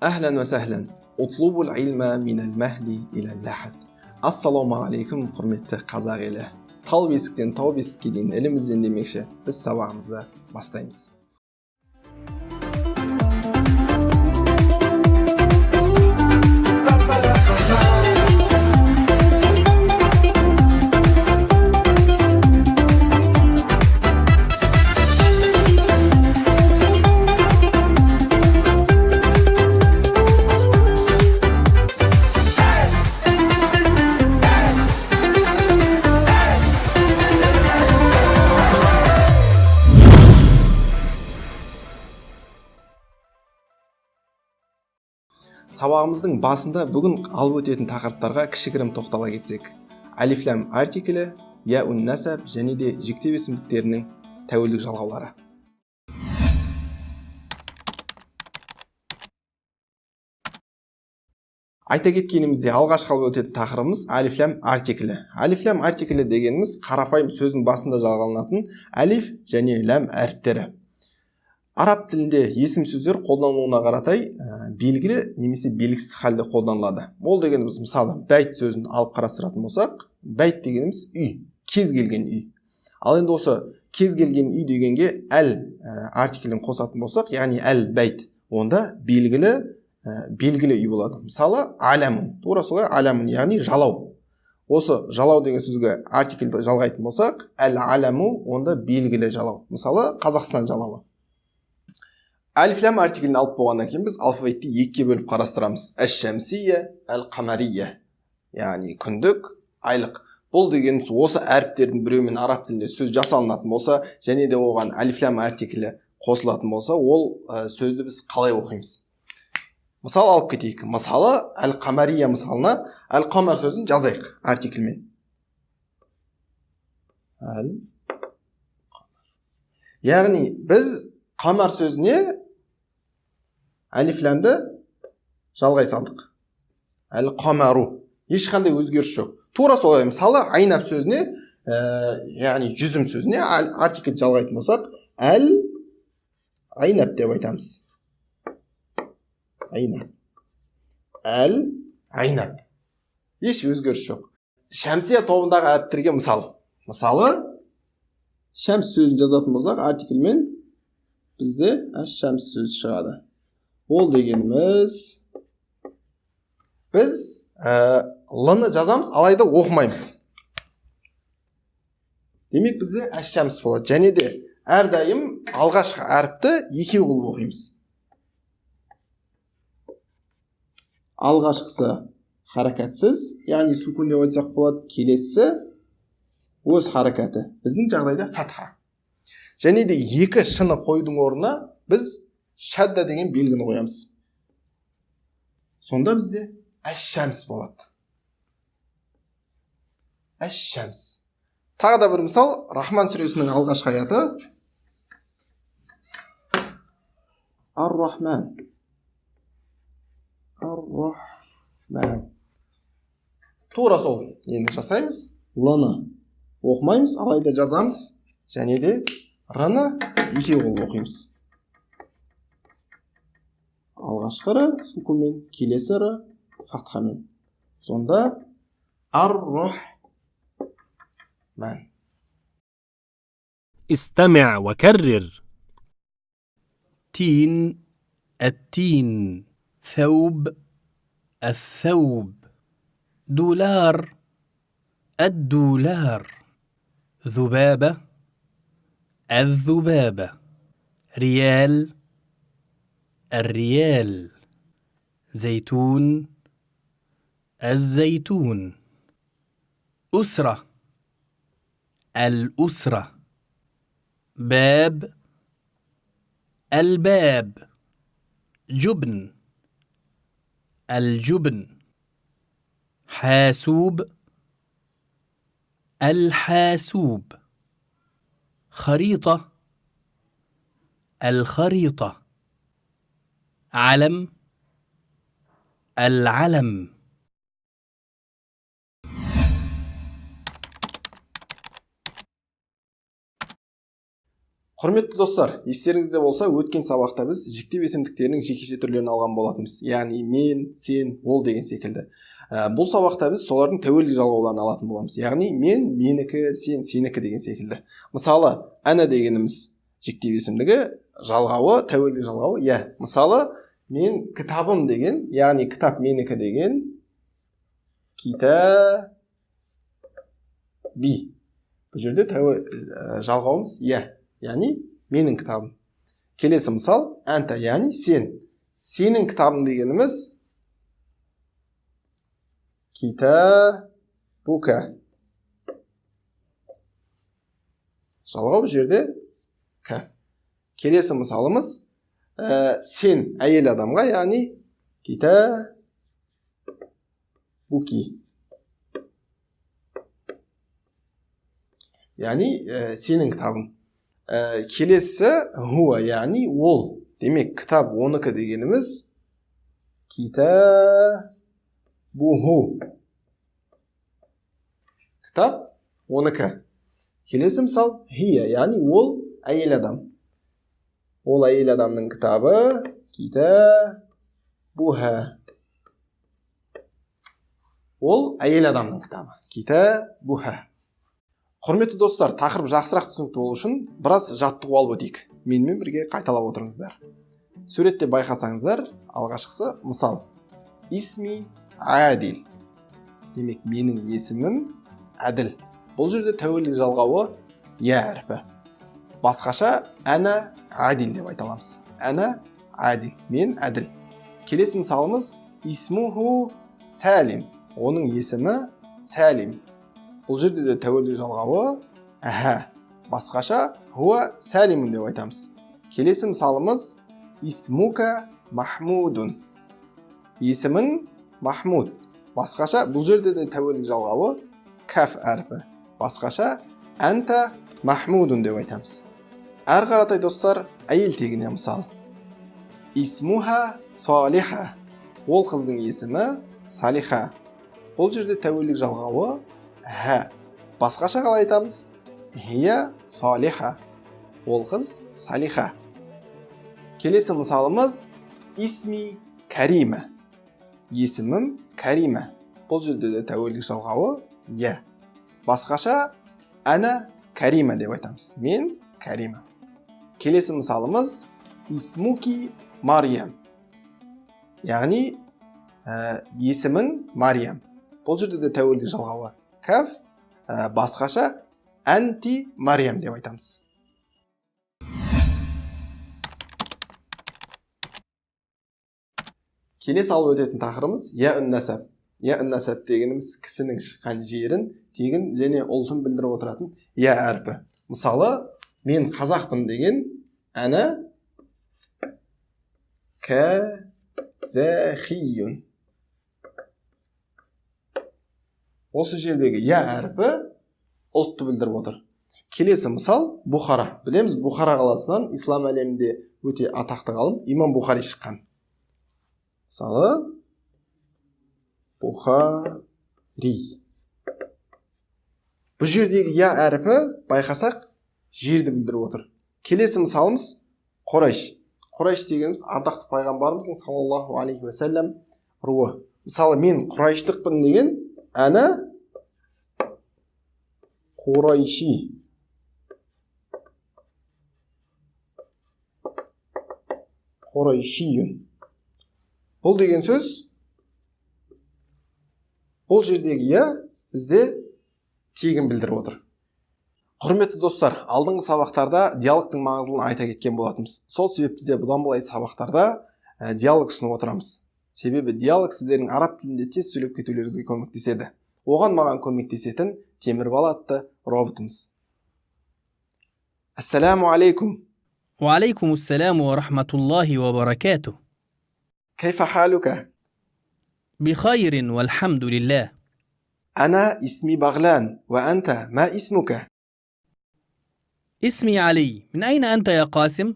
أهلا وسهلا. اطلبوا العلم من المهد إلى اللحد. Ассалаумағалейкум, құрметті қазақ елі. Тал бесіктен тау бесікке дейін ілім ізден демекші, біз сабағымызды бастаймыз. Сабағымыздың басында бүгін алып өтетін тақырыптарға кішігірім тоқтала кетсек. Әлиф ләм артиклі, я ун нәсәб және де жіктеу есімдіктерінің тәуелдік жалғаулары. Айта кеткенімізде алғашқы алып өтетін тақырыбымыз әлиф ләм артиклі. Әлиф ләм артиклі дегеніміз қарапайым сөздің басында жалғаланатын әлиф және ләм әріптері. Араб тілінде есім сөздер қолданылуына қаратай белгілі немесе белгісіз халде қолданылады. Ол дегеніміз, мысалы, бәйт сөзін алып қарастыратын болсақ, бәйт дегеніміз үй, кез келген үй. Ал енді осы кез келген үй дегенге әл артиклін қосатын болсақ, яғни әл бәйт, онда белгілі үй болады. Мысалы, алямун, тура солай алямун, яғни жалау. Осы жалау деген сөзге артиклді жалғайтын болсақ, әл аляму, онда белгілі жалау. Мысалы, Қазақстан жалауы. Әлиф ләм артиклін алып болғаннан кейін біз алфавитті екіге бөліп қарастырамыз. Әш-шәмсия, әл-қамария, яғни күндік, айлық. Бұл дегеніміз осы әріптердің біреуімен араб тілінде сөз жасалынатын болса, және де оған әлиф ләм артиклі қосылатын болса, ол сөзді біз қалай оқимыз? Мысал алып кетейік. Мысалы, әл-қамария мысалына әл-қамар сөзін жазайық артикльмен. Әл-қамар. Яғни біз қамар сөзіне әлиф ләмді жалғай салдық. Әл-қамару. Ешқандай өзгеріс жоқ. Тура солай, мысалы, айнап сөзіне, яғни жүзім сөзіне артикль жалғайтын болсақ, әл айнап деп айтамыз. Айнап. Әл айнап. Еш өзгеріс жоқ. Шәмсия тобындағы әріптерге мысал. Мысалы, шәмс сөзін жазатын болсақ, артикльмен бізде әш шәмс сөзі шығады. Ол дегеніміз біз л-ны жазамыз, алайда оқымаймыз. Демек бізде әш шәмс болады. Және де әрдайым алғашқы әріпті екеу қылып оқимыз. Алғашқысы харакатсыз, яғни сукун деп айтсақ болады, келесі өз харакаты. Біздің жағдайда фатха. Және де екі шыны қоюдың орнына біз шадда деген белгіні қоямыз. Сонда бізде әш-шәмс болады. Әш-шәмс. Тағы да бір мысал, Рахман сүресінің алғашқы аяты. Ар-Рахман. Ар-Рахман. Тура сол. Енді жасаймыз. Л-ны оқымаймыз, алайда жазамыз. Және де р-ны екеу қылып оқимыз. Алғашқы р сукунмен, келесі р фатхамен. Сонда ар-Рахман. استمع وكرر. تين، التين، ثوب، الثوب، دولار، الدولار، ذبابة، الذبابة، ريال، الريال، زيتون، الزيتون، أسرة، الأسرة، باب، الباب، جبن، الجبن، حاسوب، الحاسوب، خريطة، الخريطة، علم، العلم. Құрметті достар, естеріңізде болса, өткен сабақта біз жіктеу есімдіктерінің жекеше түрлерін алған болатынбыз. Яғни мен, сен, ол деген секілді. Бұл сабақта біз солардың тәуелдік жалғауларын алатын боламыз. Яғни мен, менікі, сен, сенікі деген секілді. Мысалы, әна дегеніміз жіктеу есімдігі, жалғауы, тәуелдік жалғауы, иә. Мысалы, мен кітабым деген, яғни кітап менікі деген китаби. Бұл жерде жалғауымыз иә, яғни менің кітабым. Келесі мысал, әнта, яғни сен. Сенің кітабың дегеніміз китабука. Жалғау бұл жерде кәф. Келесі мысалымыз, сен әйел адамға, яғни китабуки. Яғни сенің кітабың. Келесі хуа, яғни ол. Демек, кітап оныкі дегеніміз китабуху. Кітап оныкі. Келесі мысал хия, яғни ол әйел адам. Ол әйел адамның кітабы китабуха. Ол әйел адамның кітабы китабуха. Құрметті достар, тақырып жақсырақ түсінікті болу үшін біраз жаттығу алып өтейік. Менімен бірге қайталап отырыңыздар. Суретте байқасаңыздар, алғашқысы мысал. Исми Адил. Демек, менің есімім Әділ. Бұл жерде тәуелдік жалғауы я әрпі. Басқаша әна Адил деп айта аламыз. Әна Адил, мен Әділ. Келесі мысалымыз Исмуху Сәлим. Оның есімі Сәлим. Бұл жерде де тәуелдік жалғауы әһә. Басқаша хуа сәлимун деп айтамыз. Келесі мысалымыз Исмука Махмудун. Есімің Махмуд. Басқаша бұл жерде де тәуелдік жалғауы кәф әрпі. Басқаша әнта Махмудун деп айтамыз. Әрі қаратай достар, әйел тегіне мысал. Исмуха Салиха. Ол қыздың есімі Салиха. Бұл жерде тәуелдік жалғауы әһә. Басқаша қалай айтамыз? Хия Салиха. Ол қыз Салиха. Келесі мысалымыз Исми Карима. Есімім Карима. Бұл жерде де тәуелдік жалғауы я. Басқаша әна Карима деп айтамыз. Мен Карима. Келесі мысалымыз Исмуки Мариям. Яғни есімің Мариям. Бұл жерде де тәуелдік жалғауы кәф, басқаша әнти Мариям деп айтамыз. Келесі алып өтетін тақырыбымыз я үн нәсәп. Я үн нәсәп дегеніміз кісінің шыққан жерін, тегін және ұлтын білдіріп отыратын я әрпі. Мысалы, мен қазақпын деген әна казахиюн. Осы жердегі я әрпі ұлтты білдіріп отыр. Келесі мысал Бұхара. Білеміз, Бұхара қаласынан ислам әлемінде өте атақты ғалым Имам Бұхари шыққан. Мысалы, Бұхари. Бұл жердегі я әрпі байқасақ жерді білдіріп отыр. Келесі мысалымыз Құрайш. Құрайш дегеніміз ардақты пайғамбарымыздың саллаллаху алейхи уассалам руы. Мысалы, мен Құрайштықпын деген әна Құрайши. Құрайшиюн. Бұл деген сөз, бұл жердегі я бізде тегін білдіріп отыр. Құрметті достар, алдыңғы сабақтарда диалогтың маңыздылығын айта кеткен болатынбыз. Сол себепті де бұдан былай сабақтарда диалог ұсынып отырамыз. Себебі диалог сіздердің араб тілінде тез сөйлеп кетулеріңізге көмектеседі. Оған маған көмектесетін Темірбала атты роботымыз. Ассаламу алейкум. Уа алейкумуссалам уа рахматуллахи уа баракатух. كيف حالك؟ بخير والحمد لله. أنا اسمي بغلان، وأنت ما اسمك؟ اسمي علي. من أين أنت يا قاسم؟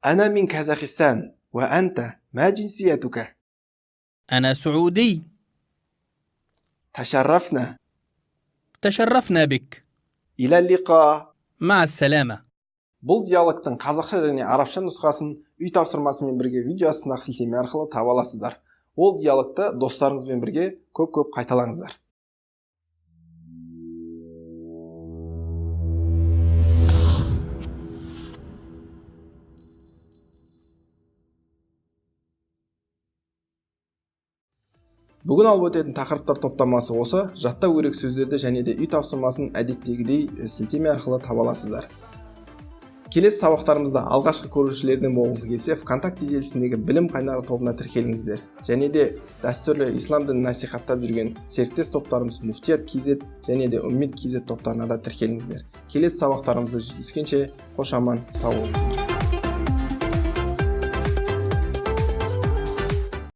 أنا من كازاخستان، وأنت ما جنسيتك؟ أنا سعودي. تشرفنا. تشرفنا بك. إلى اللقاء. مع السلامة. Бұл диалогтың қазақша және арабша нұсқасын үй тапсырмасымен бірге видео астындағы сілтеме арқылы таба аласыздар. Ол диалогты достарыңызбен бірге көп-көп қайталаңыздар. Бүгін алып өтетін тақырыптар топтамасы осы. Жаттау керек сөздерді және де үй тапсырмасын әдеттегідей сілтеме арқылы таба аласыздар. Келесі сабақтарымызда алғашқы көрушілерден болғыңыз келсе, ВКонтакте желісіндегі Білім қайнары тобына тіркеліңіздер. Және де дәстүрлі ислам дінін насихаттап жүрген серіктес топтарымыз Муфтият KZ және де Үммет KZ топтарына да тіркеліңіздер. Келесі сабақтарымызда жүздескенше, қош аман, сау болыңыздар.